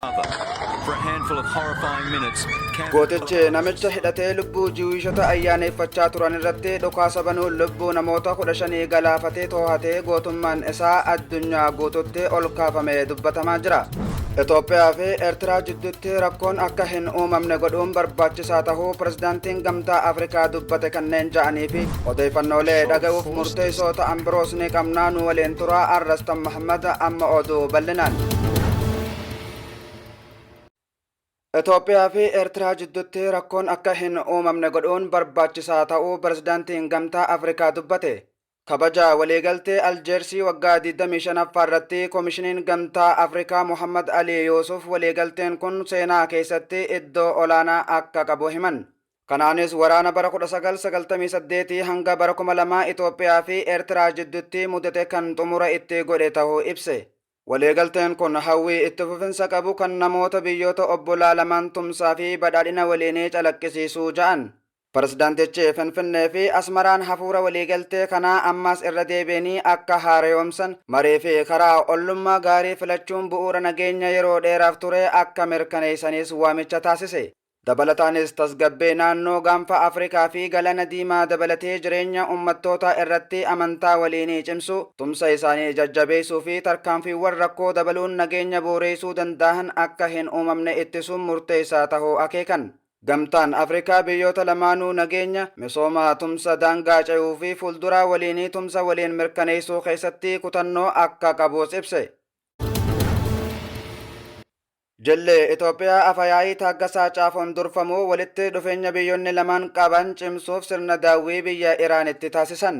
For a handful of horrifying minutes, Gootichi namicha hidhatee lubbuu Jiwiishota ayyaaneeffachaa turan irratti dhukaasa banuun lubbuu namoota 15 galaafatee toohatee gootummaan isaa addunyaa guututti ol kaafamee dubbatamaa jira. Itoophiyaa fi Eertiraa jidduutti rakkoon akka hin uumamne godhuun barbaachisaa tahuu Pirezidaantiin Gamtaa Afrikaa dubbate kanneen ja'anii fi odeeffannoolee dhaga'uuf murteessoo ta'an biroos ni qabnaa nu waliin turaa Arrastan Mahammad amma oduu bal'inaan. Itoophiyaa fi Eertiraa jidduutti rakkoon akka hin uumamne godhuun barbaachisaa ta'uu Pirezidaantiin Gamtaa Afrikaa dubbate. Kabaja waliigaltee Aljeersii waggaa 25ffaa irratti Komishiniin Gamtaa Afrikaa Muhammad Alii Yuusuf waliigalteen kun seenaa keessatti iddoo olaanaa akka qabu himan. Kanaanis waraana bara 1998 hanga bara 2000 Itoophiyaa fi Eertiraa jidduutti mudate kan xumura itti godhe ta'uu ibse. Waliigalteen kun hawwii itti fufinsa qabu kan namoota biyyoota obbolaa lamaan tumsaa fi badhaadhina waliinii calaqqisiisuu ja'an. Pirezidaantichi Finfinnee fi Asmaraan hafuura waliigaltee kanaa ammas irra deebi'anii akka haareyoomsan, marii fi karaa ollummaa gaarii filachuun bu'uura nageenya yeroo dheeraaf ture akka mirkaneessanis waamicha taasise. Dabalataanis tasgabbii naannoo Gaanfa Afrikaa fi Galaana Diimaa dabalatee jireenya ummattootaa irratti amantaa waliinii cimsuu, tumsa isaanii jajjabeessuu fi tarkaanfiiwwan rakkoo dabaluun nageenya booreessuu danda'an akka hin uumamne ittisuun murteessaa tahuu akeekan. Gamtaan Afrikaa biyyoota lamaanuu nageenya, misooma, tumsa daangaa ce'uu fi fuulduraa waliinii tumsa waliin mirkaneessuu keessatti kutannoo akka qabus ibse. Jilli Itoophiyaa Afayaa'ii Taaggasaa Caafoon durfamu walitti dhufeenya biyyoonni lamaan qaban cimsuuf sirna daawwii biyya Iraanitti taasisan.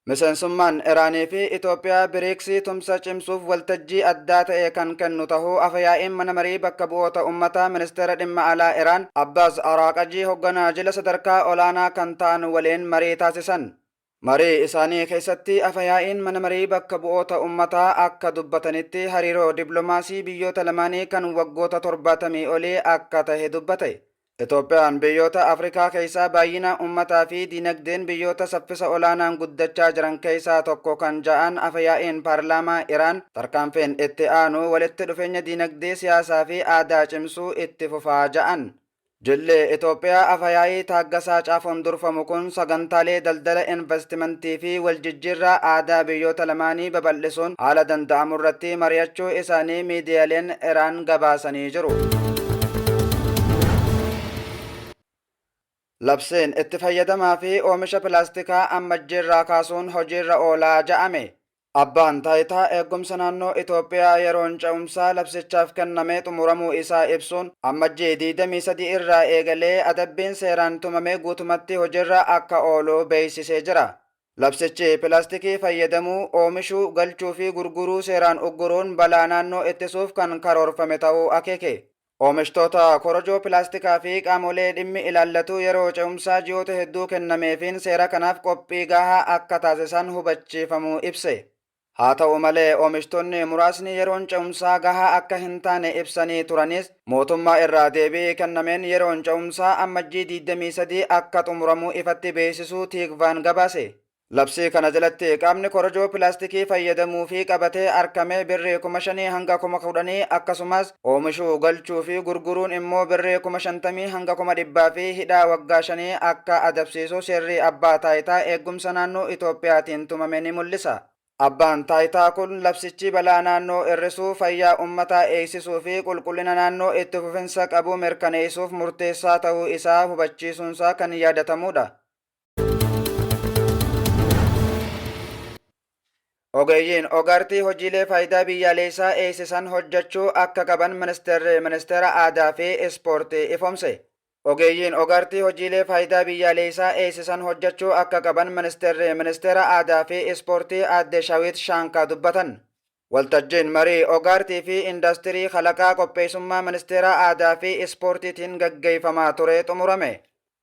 Miseensummaan Iraanii fi Itoophiyaa Biriiksii tumsa cimsuuf waltajjii addaa ta'e kan kennu tahuu Afayaa'iin Mana Marii Bakka Bu'oota Ummataa Ministeera Dhimma Alaa Iraan Abbaas Araaqajii hogganaa jila sadarkaa olaanaa kan ta'an waliin marii taasisan. Marii isaanii keessatti Afayaa'iin Mana Marii Bakka Bu'oota Ummataa akka dubbatanitti hariiroo diplomaasii biyyoota lamaanii kan waggoota torbaatamii olii akka tahe dubbate. Itoophiyaan biyyoota Afrikaa keessaa baay'ina ummataa fi diinagdeen biyyoota saffisa olaanaan guddachaa jiran keessaa tokko kan ja'an Afayaa'iin Paarlaamaa Iraan tarkaanfiin itti aanu walitti dhufeenya diinagdee, siyaasaa fi aadaa cimsuu itti fufaa ja'an. Jilli Itoophiyaa Afayaa'ii Taaggasaa Caafoon durfamu kun sagantaalee daldala invastimantii fi waljijjiirraa aadaa biyyoota lamaanii babal'isuun haala danda'amurratti mari'achuu isaanii miidiyaleen Iraan gabaasanii jiru. Labsiin itti fayyadamaa fi oomisha pilaastikaa Ammajjiirraa kaasuun hojiirra oolaa ja'ame. Abbaan Taayitaa Eeggumsa Naannoo Itoophiyaa yeroon ce'umsaa labsichaaf kenname xumuramuu isaa ibsuun, Ammajjii 23 irraa eegalee adabbiin seeraan tumame guutumatti hojirra akka oolu beeksisee jira. Labsichi pilaastikii fayyadamuu, oomishuu, galchuu fi gurguruu seeraan ugguruun balaa naannoo ittisuuf kan karoorfame ta'uu akeeke. Oomishtoota korojoo pilaastikaa fi qaamolee dhimmi ilaallatu yeroo ce'umsaa ji'oota hedduu kennameefiin seera kanaaf qophii gahaa akka taasisan hubachiifamuu ibse. Haa ta'u malee oomishtoonni muraasni yeroon ce'umsaa gahaa akka hin taane ibsanii turanis, mootummaa irraa deebii kennameen yeroon ce'umsaa Ammajjii 23 akka xumuramu ifatti beeksisuu Tiikvaan gabaase. Labsii kana jalatti qaamni korojoo pilaastikii fayyadamuu fi qabatee arkame birrii 5,000 hanga 10,000 akkasumas oomishuu, galchuu fi gurguruun immoo birrii 50,000 hanga 100,000 fi hidhaa waggaa shanii akka adabsiisu seerri Abbaa Taayitaa Eeggumsa Naannoo Itoophiyaatiin tumame ni mul'isa. Abbaan taayitaa kun labsichi balaa naannoo hir'isuu, fayyaa ummataa eegsisuu fi qulqullina naannoo itti fufinsa qabu mirkaneessuuf murteessaa ta'uu isaa hubachiisuunsaa kan yaadatamuudha. Ogeeyyiin og-aartii hojiilee faayidaa biyyaaleessaa eegsisan hojjechuu akka qaban Ministeerri Ministeera Aadaa fi Ispoortii ifoomse. Ogeeyyiin og-aartii hojiilee faayidaa biyyaaleessaa eegsisan hojjechuu akka qaban Ministeerri Ministeera Aadaa fi Ispoortii Aadde Shawiit Shaankaa dubbatan. Waltajjiin marii og-aartii fi indaastirii kalaqaa qopheessummaa Ministeera Aadaa fi Ispoortiitiin gaggeeffamaa ture xumurame.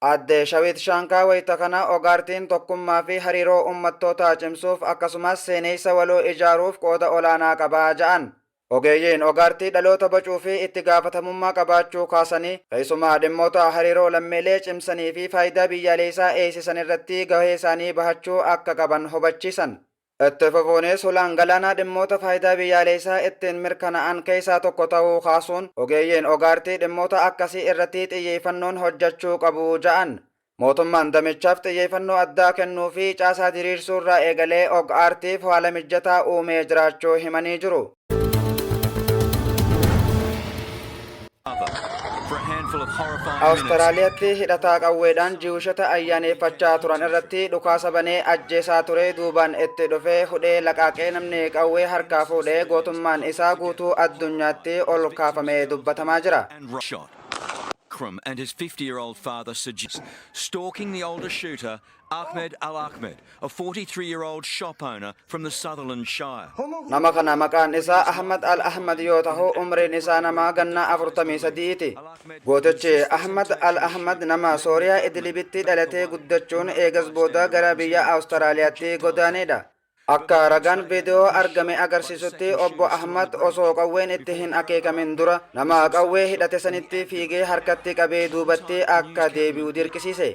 Aadde Shawiit Shaankaa wayita kana og-aartiin tokkummaa fi hariiroo ummattootaa cimsuuf akkasumas seeneessa waloo ijaaruuf qooda olaanaa qaba ja'an. Ogeeyyiin og-aartii dhaloota bocuu fi itti gaafatamummaa qabaachuu kaasanii, keessumaa dhimmoota hariiroo lammiilee cimsanii fi faayidaa biyyaaleessaa eegsisan irratti gaheesaanii bahachuu akka qaban hubachiisan. Itti fufuunis hulaan galaanaa dhimmoota faayidaa biyyaalessaa ittiin mirkana'an keessaa tokko ta'uu kaasuun, ogeeyyiin ogaartii dhimmoota akkasii irratti xiyyeeffannoon hojjechuu qabu ja'an. Mootummaan damichaaf xiyyeeffannoo addaa kennuu fi caasaa diriirsuu irraa eegalee og aartiif haala mijataa uumee jiraachuu himanii jiru. For a handful of horrifying minutes, Awustiraaliyaatti hidhataa qawweedhaan Jiwushota ayyaaneffachaa turan irratti dhukaasa banee ajjeesaa ture duubaan itti dhufee hudhee laqaaqee namni qawwee harkaa fuudhee gootummaan isaa guutuu addunyaatti ol kaafamee dubbatamaa jira. And shot. Akram and his 50-year-old father suggest stalking the older shooter, Ahmed Al Ahmed, a 43-year-old shop owner from the Sutherland Shire. Nama kana maqaan isaa Ahmad Al Ahmad yoo ta'u, umriin isaa nama ganna 43ti. Gootichi Ahmad Al Ahmad nama Sooriyaa Idlibitti dhalatee guddachuun eegas booda gara biyya Awustiraaliyaatti godaanedha. Akka ragaan viidiyoo argame agarsiisutti, obbo Ahmad osoo qawween itti hin akeekamin dura nama qawwee hidhate sanitti fiigee harkatti qabee duubatti akka deebi'u dirqisiise.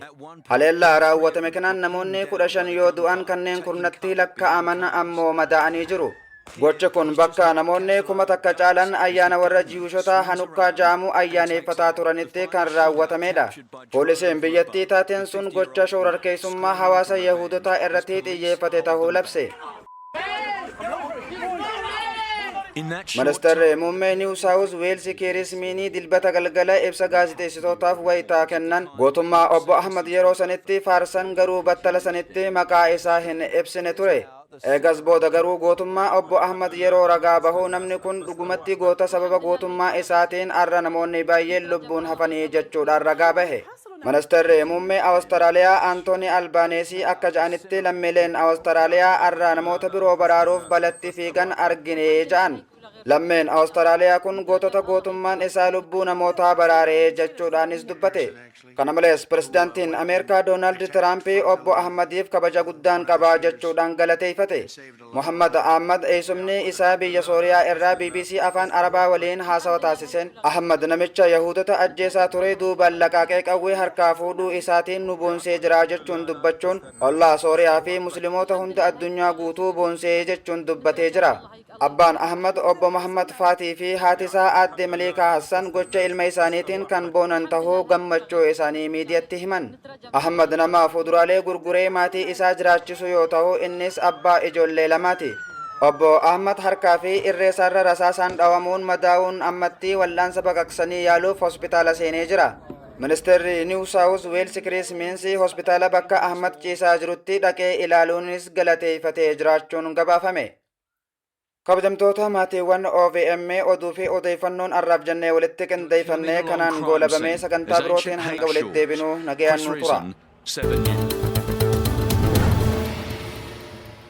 Haleellaa raawwatame kanaan namoonni 15 yoo du'an, kanneen kurnatti lakkaa'aman ammoo madaa'anii jiru. Gochi kun bakka namoonni 1000 caalan ayyaana warra Jiwushota Hanukkaa ja'amu ayyaaneffataa turanitti kan raawwatamedha. Poolisiin biyyattii taateen sun gocha shororkeessummaa hawaasa Yahudotaa irratti xiyyeeffate ta'uu labse. In that short Ministeerri muummee Niw Saawuz Weelsi Kiiris Miinii Dilbata galgala ibsa gaazexeessitootaaf wayitaa kennan gootummaa obbo Ahmad yeroo sanitti faarsan, garuu battala sanitti maqaa isaa hin ibsine ture. Eegas booda garuu gootummaa obbo Ahmad yeroo ragaa bahu, "Namni kun dhugumatti goota, sababa gootummaa isaatiin arra namoonni baay'een lubbuun hafanii," jechuudhaan ragaa bahe. Ministeerri muummee Awustiraaliyaa Antooni Albaaneesii akka ja'anitti, lammiileen Awustiraaliyaa arra namoota biroo baraaruuf balatti fiigan argine ja'an. Lammeen Awustiraaliyaa kun gootota gootummaan isaa lubbuu namootaa baraaree jechuudhaanis dubbate. Kana malees pirezidaantiin Ameerikaa Doonaald Tiraamp obbo Ahmadiif kabaja guddaan qabaa jechuudhaan galateeffate. Muhammad Ahmad eessumni isaa biyya Sooriyaa irraa BBC Afaan Arabaa waliin haasawa taasiseen, "Ahmad namicha Yahudota ajjeesaa ture duubaan laqaaqee qawwee harkaa fuudhuu isaatiin nu boonsee jira," jechuun dubbachuun ollaa Sooriyaa fi Musliimoota hunda addunyaa guutuu boonsee jechuun dubbatee jira. Abbaan Ahmad obbo Muhammad Faatii fi haati isaa aadde Maliikaa Hassan gocha ilma isaaniitiin kan boonan tahuu gammachuu isaanii miidiyatti himan. Ahmad nama fuduraalee gurguree maatii isaa jiraachisu yoo ta'u, innis abbaa ijoollee lamaati. Obbo Ahmad harkaa fi irree isaarra rasaasaan dhawamuun madaa'uun ammatti wal'aansa baqaqsanii yaaluuf hospitaala seenee jira. Ministeerri Niw Saawuz Weelsi Kiriis Miinsi hospitaala bakka Ahmad ciisaa jirutti dhaqee ilaaluunis galateeffatee jiraachuun gabaafame. Kabajamtoota maatiiwwan OVM, oduu fi odeeffannoon arraaf jennee walitti qindeeffannee kanaan goolabamee, sagantaa birootiin hanga walitti deebinuu nagayaan nu tura. 7 News.